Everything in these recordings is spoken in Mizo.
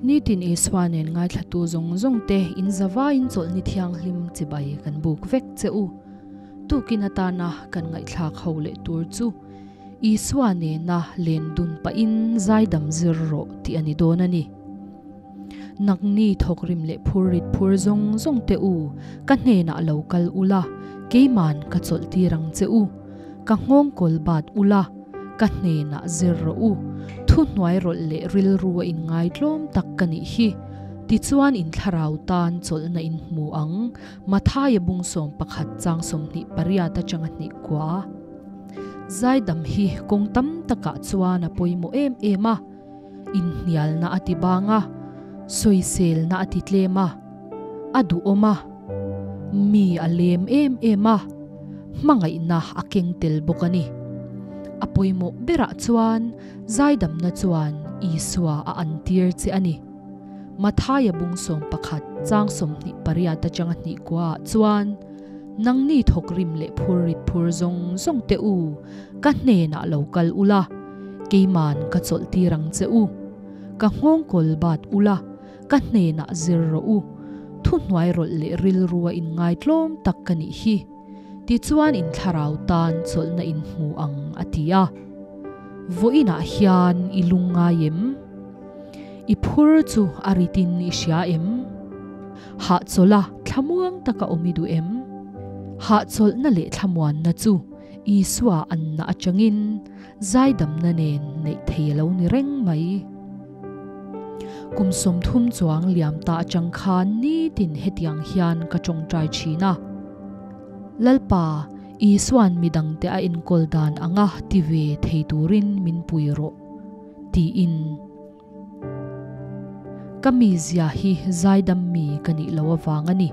Nitin Isua nen ngaithlatu zawng zawng te in zavaiin chawlhni thianghlim chibai kan buk vek che u. Tukin atana kan ngaihthlak ho leh tur chu Isua nena len dun pahin zaidam zir rawh tih a ni dawn a ni. Nangni thawkrim leh phurrit phur zawng zawng te u, ka hnenah lo kal ula, keiman ka chawlh tir ang che u. Ka nghawng kawl bat ula, ka hnenah zir rawh u. Thuhnuai rawlh leh rilru a inngaitlawm tak ka nih hi. Tichuan in thlarau tan chawlhna in hmu ang, Mathaia bung 11 chang 28 atanga hnih kua. Zaidam hi kawng tam takah chuan a pawimawh em em a. Inhnialna a ti bang a, sawiselna a ti tlem a, a duhawm a, mi a lem em em a, hmangaihna a keng tel bawk a ni. A pawimawh berah chuan zaidamna chuan Isua a an tir che a ni. Mathaia bung 11 chang 28 atanga hnih kuaah chuan, Nangni thawkrim leh phurrit phur zawng zawng te u, ka hnenah lo kal ula, keiman ka chawlh tir ang che u. Ka nghawng kawl bat ula, ka hnenah zir rawh u. Thuhnuai rawlh leh rilru a inngaitlawm tak ka nih hi. Tichuan in thlarau tan chawlhna in hmu ang, a ti a. Vawiinah hian i lung ngai em? I phur chu a ritin i hria em? Hahchawlha thlamuang taka awm i duh em? Hahchawlhna leh thlamuanna chu Isua anna atangin zaidamna nen neih thei a lo ni reng mai. Kum 30 chuang liam ta atang khan nitin hetiang hian ka tawngtai thin a. Lalpa, Isua'n midangte a enkawl dan anga ti ve thei turin min pui rawh, tiin. Ka mizia hi zaidam mi ka nih loh avang a ni.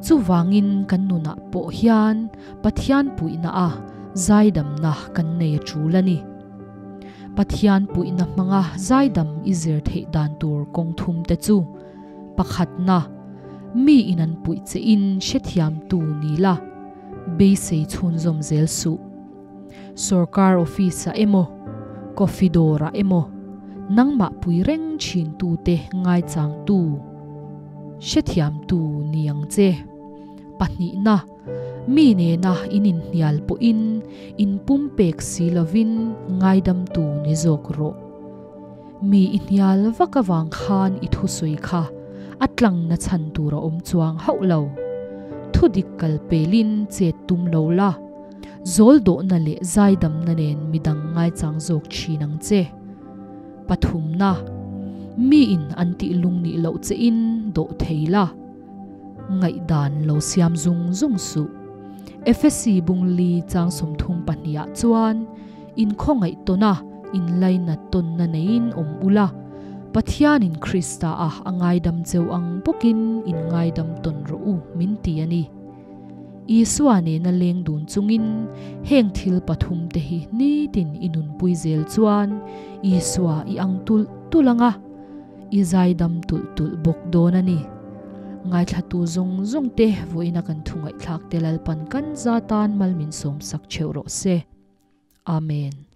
Chuvangin kan nunah pawh hian Pathian puihna a zaidamna kan nei a tul a ni. Pathian puihna hmanga zaidam i zir theih dan tur kawng thum te chu, Pakhatna, mi in an puih che in hrethiamtu ni la, beisei chhunzawm zel suh. Sorkar office ah emaw, coffee dawr ah emaw, nangmah pui reng thin tute ngaichangtu, hrethiamtu ni ang che. Pahnihna, mi nena in inhnial pawhin in pumpek si lovin ngaidamtu ni zawk rawh. Mi i hnial vak avang khan i thusawi kha a tlangna chhan tur a awm chuang hauh lo. Thudik kal pelin chet tum lo la. Zawl dawhna leh zaidamna nen midang ngaichang zawk thin ang che. Pathumna, Miin an tih lung nih loh che in dawh thei la. Ngaihdan lo siam zung zung suh. Efesi bung li chang 32 ah chuan inkhawngaih tawn a, inlainat tawnna neiin awm ula, Pathianin Krista a a ngaidam cheu ang bawkin in ngaidam tawn rawh u min ti a ni. Isua nena leng dun chungin heng thil pathum te hi nitin i nunpui zel chuan Isua i ang tulh tulh ang a, i zaidam tulh tulh bawk dawn a ni. Ngaithlatu zawng zawng te vawiina kan thu ngaihthlak te Lalpan kan za tan mal min sawmsak theuh rawh se. Amen.